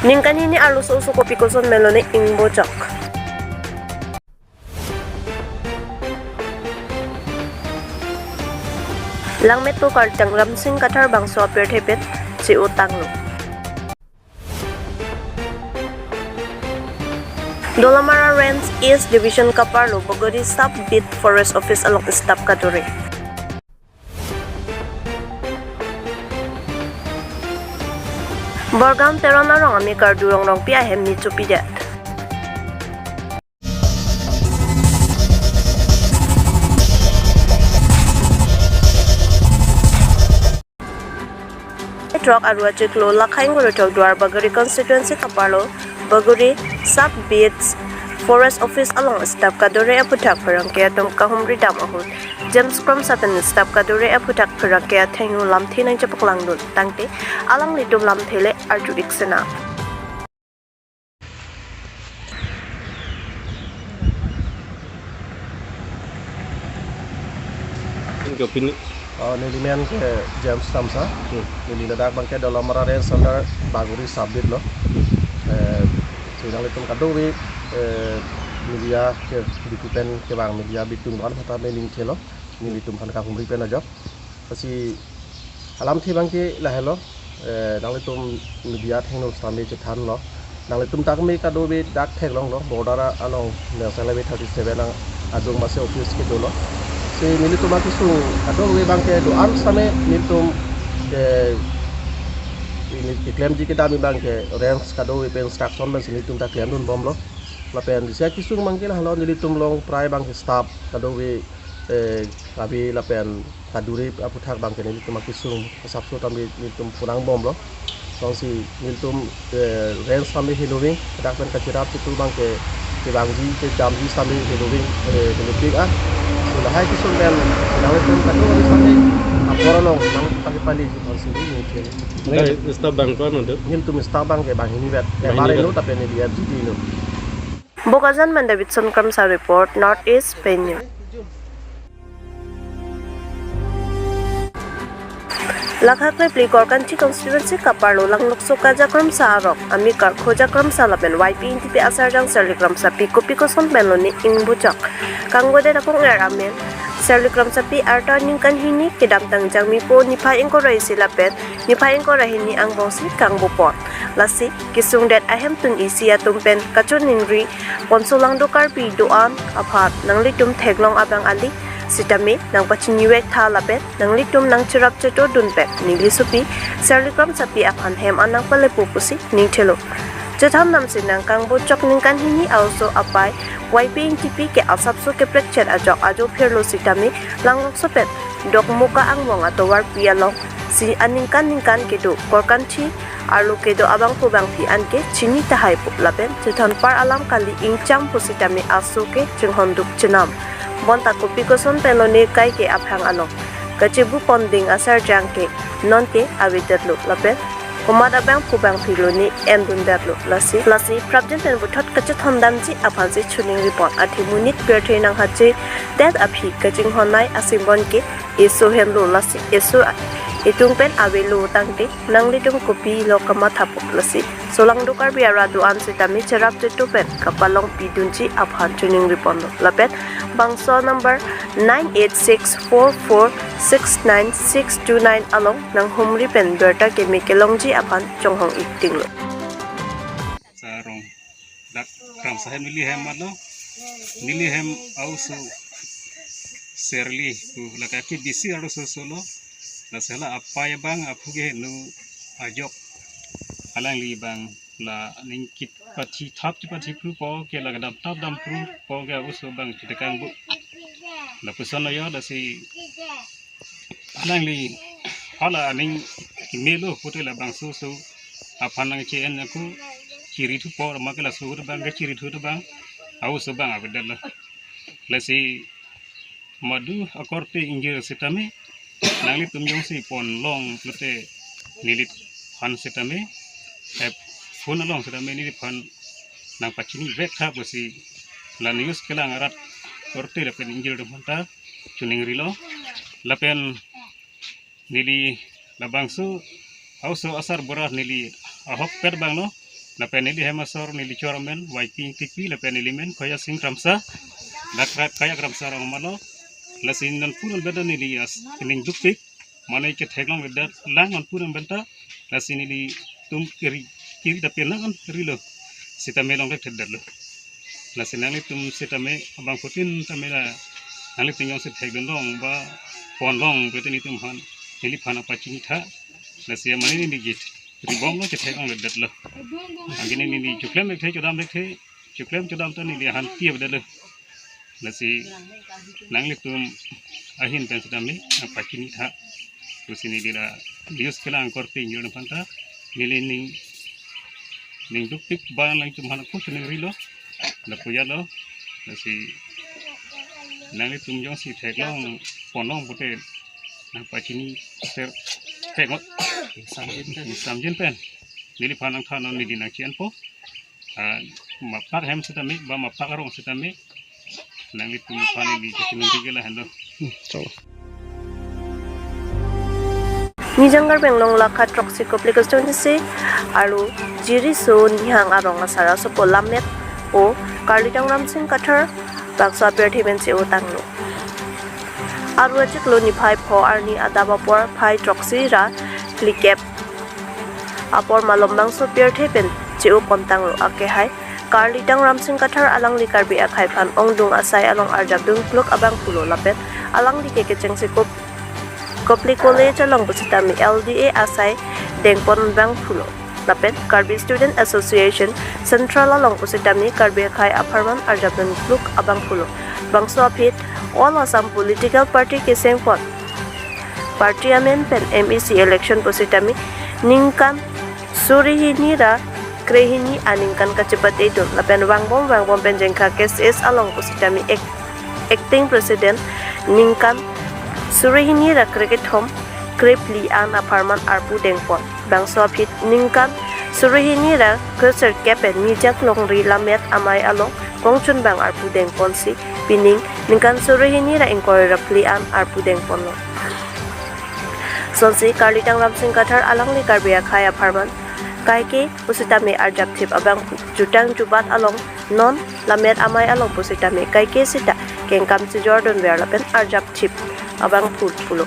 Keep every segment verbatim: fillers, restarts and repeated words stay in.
Ningkan hini arloso oso kopi koson pen lone ingbojok. Langmepo kartang Ramsing Kathar bangso apirthe pen che-o tanglo. Dolamara Range East Division kaparlo Bagori Sub Beat Forest Office along stop kadore. Borgaon Teron arong amekar Durong Rongpi ahem ni chopidet. Throk aru achiklo lakha ingkoi ra throk Duar Bagori constituency kaparlo Bagori Sub Beats Forest Office along stop kadore aphuthak pherangke atum kahumri dam ahut James Kramsa pen stop kadore aphuthak pherangke athengno lamthe nangchepaklangdun tangte alanglitum lamthe le arju-ik sena. Kopine? Oh, neli men ke James Kramsa. Hmm. Neli ladak abang ke Dolamara Range under Bagori Sub Beat lo. Eh, si nanglitum kadokave, eh, media ke bitu pen kevang media bitum an hata me ningthelo. Nelitum aphan kahumri pen ajok. Lasi alamthe abang ke lahelo, eh, nanglitum media athengno sitame chethanlo. Nanglitum tame kadokave dak theklonglo, border along National Highway thirty-seven ang adung masi office kedolo. Si nelitum akesung kadokave abang ke do-an sitame nelitum, eh, ini keklemji kedam abang ke range kadokave pen instruction pen si nelitum ta klemdunbomlo. Lapen isi akesung abang ke lahelo, nelitum along prai abang ke stop kadokave, eh, ave lapen kadure aphuthak abang ke nelitum akesung asapso tame nelitum punangbomlo. Jongsi nelitum, eh, range sitame heloving, dak pen kacherap chetu abang ke kevangji kedamji sitame heloving, eh, helopik ah. So lahai kesung pen nanglitum kadokave sitame apor along nangpakipali jongsi nelitum. Neli staff abang ko-an do? Nelitum staff abang ke banghini vet. Banghini vet. Kemarin lo tapi neli F G D lo. Bokajan pen Davidson Kramsa report, North East Pei News. Lakha klepli Korkanthi constituency kaparlo Langlokso Kaja Kramsa arong amekar Khoja Kramsa lapen Y P Ingtipi asarjang Serli Kramsapi kopi koson pen lone ingbojok. Kanggodet akong er amen Serli Kramsapi arta ningkan hini kedamtang Jangmipo niphai ingkoi ra isi lapen niphai ingkoi ra hini angbongsi kangbopon. Lasi kesungdet ahemtun isi atum pen kachiningri ponso Langdo Karbi do-an aphan nanglitum theklong abang ali sitame nangpachinivektha lapen nanglitum nangcherap chetodun pen neli sopi Serli Kramsapi aphan hem an nangpalepo pusi ningthelo. Chethan namsi nangkangbojok ningkan hini a-oso apai Y P Ingtipi ke asapso keprekchet ajok ajo phirlo sitame Langlokso pen Dokmoka angbong atovarpi along si aningkan ningkan kedo Korkanthi arlo kedo abangphu bangphi anke chini tahaipo lapen chethanpar alam kali ingcham pusitame aso ke chinghonduk chenam. Bonta kopi koson pen lone kaike aphang along kachebupon ding asarjang ke nonke avedetlo lapen komat abangphu bangphi lone endundetlo lasi lasi prapjin pen puthot kachethondamji aphansi chiningripon athe monit pirthe nanghachedet aphi kachinghonnei asimbon ke eso henlo lasi eso itum pen avelo tangte nanglitum kopilo kamathapo lasi. So Langdo Karbi arat do-an sitame cherap chetu pen kapalongpidunji aphan chiningriponlo lapen bangso number nine eight six four four six nine six two nine along nanghumri pen birta keme kelongji aphan chonghong-ik tinglo. Sarong dak Kramsa hem neli hem matlo, neli hem a-oso Serli pu lake ke bisi arloso solo, lasi la apai abang aphu ke nu ajok alangli abang la ningkit pathi thap chi pathi phru po ke la kedam thap dam phru po ke a-oso abang chitekangbu. Lapuson lo yo lasi alangli hala aning kemelo pute labangso oso aphan nangche-en ako chiri thupo ma ke laso abang ke chiri thu abang a-oso abang avedetlo. Lasi madu akorte ingjir sitame nanglitum jongsi ponlong lote neliphan sitame, eh, phone along sitame neliphan nangpachinivektha pusi la news kelang arat korte lapen ingjir atum aphanta chiningrilo lapen neli labangso a-oso asarbura neli ahokpet abanglo Lapen neli hem asor neli chor amen Waipi Ingtipi lapen neli men Khoya Sing Kramsa. Dak rat Kaya Kramsa arong malo. Lasi non pun non beda neli as kening dukpik. Mane ketheklongledet lang non pun non benta. Lasi nelitum kiri kiri tapi lang kan rilo. Sitame longledet lo. Lasi nanglitum sitame abangphutin tame la nanglitum jongsi thekdun long ba ponlong bete nelitum aphan neliphan apachini tha. Lasi mane neli git ribom lo ketheklongledet lo. Angkini neli chuklem lekthe chodam lekthe chuklem chodam ta neli aphan tiap det lo. Lasi nanglitum ahin pen sitame apachini tha. Pusi neli la news kelang korte ingjir aphan ta neli ning ning dukpik ba nangtum aphan kuchuning rilo. Lapu ya lo. Lasi nanglitum jongsi theklong ponlong pute nangpachini ter theklong. Samjin pen. Samjin pen. Neliphan nangthan non neli nangchianpo. Ah, mapak hem sitame ba mapak arong sitame nanglitum aphan neli kachinung tigela hendo. Nijang Karbi Anglong lakha throksi Kopili constituency aru Jiriso Nihang arong asar asopo Lammet o Karlitang Ramsing Kathar bangso apirthe pen che-o tanglo. Aru achiklo niphai pho arni adap apor phai throksi ra phlikep apor malom bangso apirthe pen che-o pon tanglo akehai Karlitang Ramsing Kathar alangli Karbi akhei aphan ongdung asai along arjap dun pluk abangphulo lapen alangli ke kechengsi Kop- Kopili College along pusitame L D A asai dengpon abangphulo. Lapen Karbi Student Association Central along pusitame Karbi akhei apharman arjap dun pluk abangphulo. Bangso aphi All Assam Political Party kesengpon party amen pen M A C election pusitame ningkan suri hini ra krehini aningkan kachepate dun lapen vangbom vangbom pen Jengkha K C S along pusitame ek- acting president ningkan suri hini ra krekethom krephli an apharman arpu dengpon. Bangso aphi ningkan suri hini ra kresirkep pen Nijang Longri Lammet Amei along kongchunbang arpu dengponsi pining ningkan suri hini ra ingkoi ra phli an arpu dengponlo. Sonsi Karlitang Ramsing Kathar alangli Karbi akhei apharman kaike pusitame arjap thip abang jutang jubat along non Lammet Amei along pusitame kaike sita kengkam chijor dunver lapen arjap thip abangphu pulo.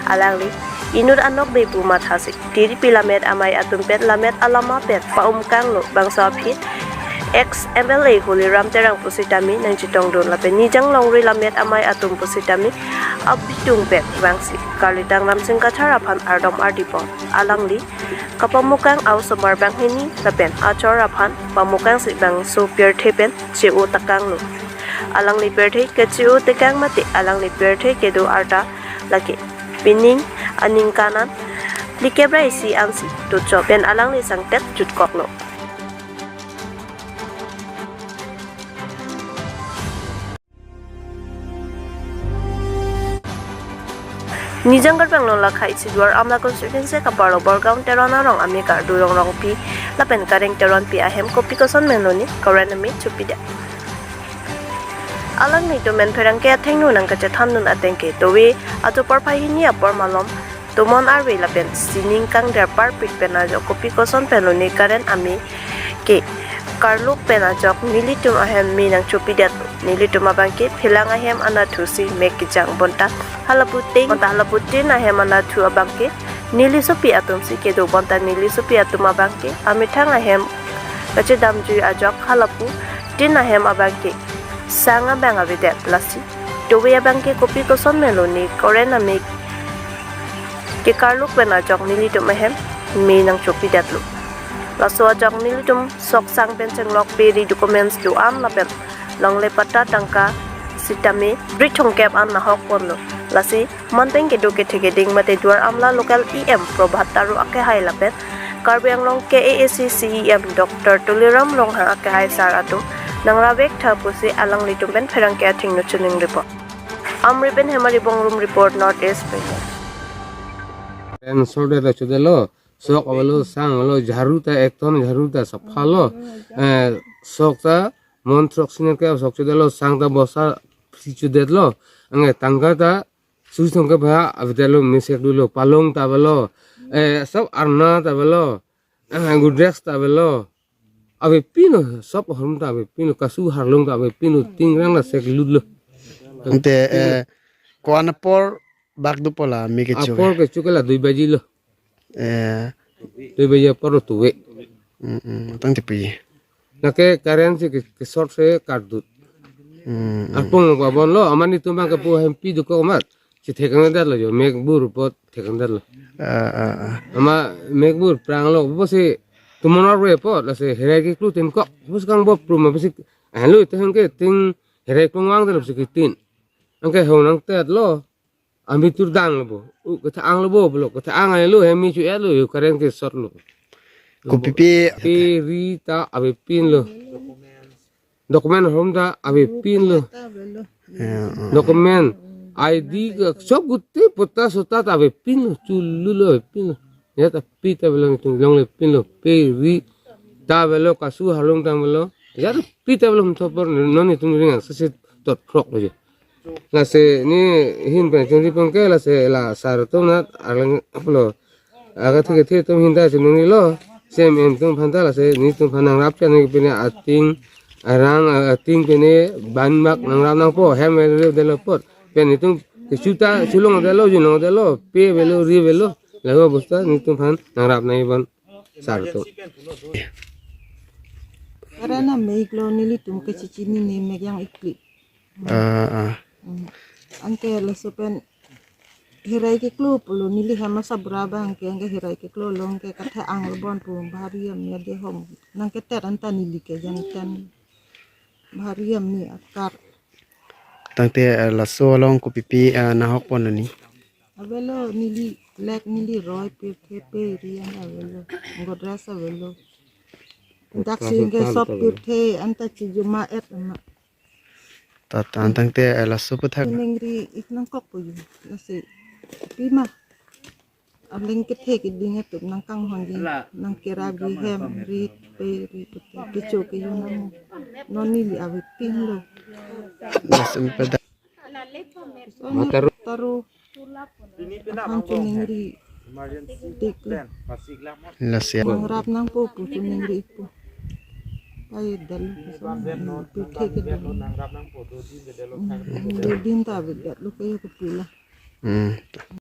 Alangli inut anokbe pu mathasi tiripi Lammet Amei atum pen Lammet alama pen pa-um kanglo. Bangso aphi ex M L A Holiram Terang pusitame nangchetong dun lapen Nijang Longri Lammet Amei atum pusitame abitung pen vangsi Karlitang Ramsing Kathar aphan ardom ardipon. Alangli kapamukang a-osomar banghini lapen achor aphan pamukangsi bangso apirthe pen che-o tekanglo. Alangli apirthe ke che-o tekang mate alangli apirthe kedo arta lake pining aningkan an phlikep ra isi ansi tochok pen alangli sangtet jutkoklo. Nijang Karbi Anglong lakha isi Duar Amla constituency kaparlo Borgaon Teron arong amekar Durong Rongpi lapen Kareng Teronpi ahem kopi koson menloni current ame chopidet. Alanglitum pen pherangke athengno nangkachethan dun ateng ke tovi ajo porphai hini apor malom tomon arve lapen sining kangder parpik pen ajok kopi koson penloni current ame ke karluk pen ajok nelitum ahem me nangchopidet. Nelitum abangke phelang ahem anatthu si mek kejang bonta halapu ting bonta halapu tin ahem anatthu abangke neli sopi atum si kedo bonta neli sopi atum abangke amethang ahem kachedamjui ajok halapu tin ahem abangke sang abang avedet. Lasi tovi abangke kopi koson menloni current ame ke karluk pen ajok nelitum ahem me nangchopidetlo. Laso ajok nelitum sok sang pen chenglok peri documents do-an lapen longle patta tangka sitame bri thomkep an nahok ponlo. Lasi manpeng kedo kethe keding mate Duar Amla local E M Prabhat Taro akehai lapen Karbi Anglong K A A C C E M Doctor Tuliram Ronghang akehai sar atum nangravek tha pusi alanglitum pen pherangke athengno chiningripo. Amri pen Hemari Bongrung report, North East Payment. Pen sorde ta chodelo, sok avelo, sang avelo, jharu ta ek ton jharu ta sapha lo, eh, sok ta mon throksi nerkep sok chodelo, sang ta bosta phli chodetlo, ange tangka ta suri thomkep ha avedetlo, mesek dolo, palong ta avelo, eh, sob arna ta avelo, eh, Godrej ta avelo, avepinlo, sop ahormu ta avepinlo, kasu harlong ta avepinlo, tingrang la sek lutlo. Ante, eh, ko-an apor bak dopo la me kecho? Apor kecho ke la dui baji lo. Eh. Dui baji apor lo tuwe. Mm, mm, tangte pi. Lake current si ke, ke short si kardut. Mm, mm. Arpong lo babon lo, amat netum abang kepu hempi dokok amat. Si thekang det lo jo, mek bur apot thekang det lo. Ah, ah, ah. Amat mek bur prang lo, bo si tomon arve apot, lasi herai keklu tin kok. Bo si kang bo prum, bo si, ah, lo, ite hang ke ting herai klong vang det lo si ketin. Anke hong nangtet lo. Ambi tur dang lo bo. U, kethe-ang lo bo, bo lo. Kethe-ang lo, hemi chu et lo, yo current ke short lo. Kopipi? Pe ri ta avepinlo. Document ahormu ta avepinlo. Ya, ah. Document, I D ke sop gute, pota sota ta avepinlo, chulutlo avepinlo. Ya ta pi ta avelo, netum longle pinlo, pe ri ta avelo, kasu harlong ta avelo. Ya ta pi ta avelo, hum thopor, non netum ringan, sesi tot krok lo je. Lasi ne hin pen chunri pon ke, lasi la sar atum nat arlang aplo. Aga thik thik atum hin ta chunri lo. Sem em atum aphan ta lasi netum aphan nangrap chan ne pine ating arang, ating pine ban mak nangrap nangpo, hem avelo det lo apot. Pen netum kechu ta chulong det lo, junong det lo, pe avelo, ri avelo. Laho bosta netum aphan nangrap nangji bon sar atum. Karena mek lo nelitum kechechinine mek yang ikli. Ah, ah. Hmm. Anke laso pen herai keklo pulo, neli hem asabra abang ke anke herai keklo lo, anke kethe-ang lo bon pu bhari am ya de hom. Nangketet anta neli ke jangten bhari am ni akar. Tangte, eh, laso along kopipi, eh, nahok pon ni? Avelo neli lek neli roi pirthe pe ri an avelo. Godrej avelo. Dak si anke sop pirthe anta chijuma et ama. Tat an tangte, eh, laso aputhak. Ningri ik nangkok po ju. Lasi pima. Aling kethe keding atum nangkanghon ji. Nangkerap ji hem ri pe ri pe. Kecho ke yo nang. Non neli avepinlo. Laso pada. Taru. Taru. Aphan chuningri. Tik. Lasi. Nangrap nangpo pu chuningri pu. Ai dal. Pirthe keding. Dodin ta avedet lo ke yo kepu la. Hmm.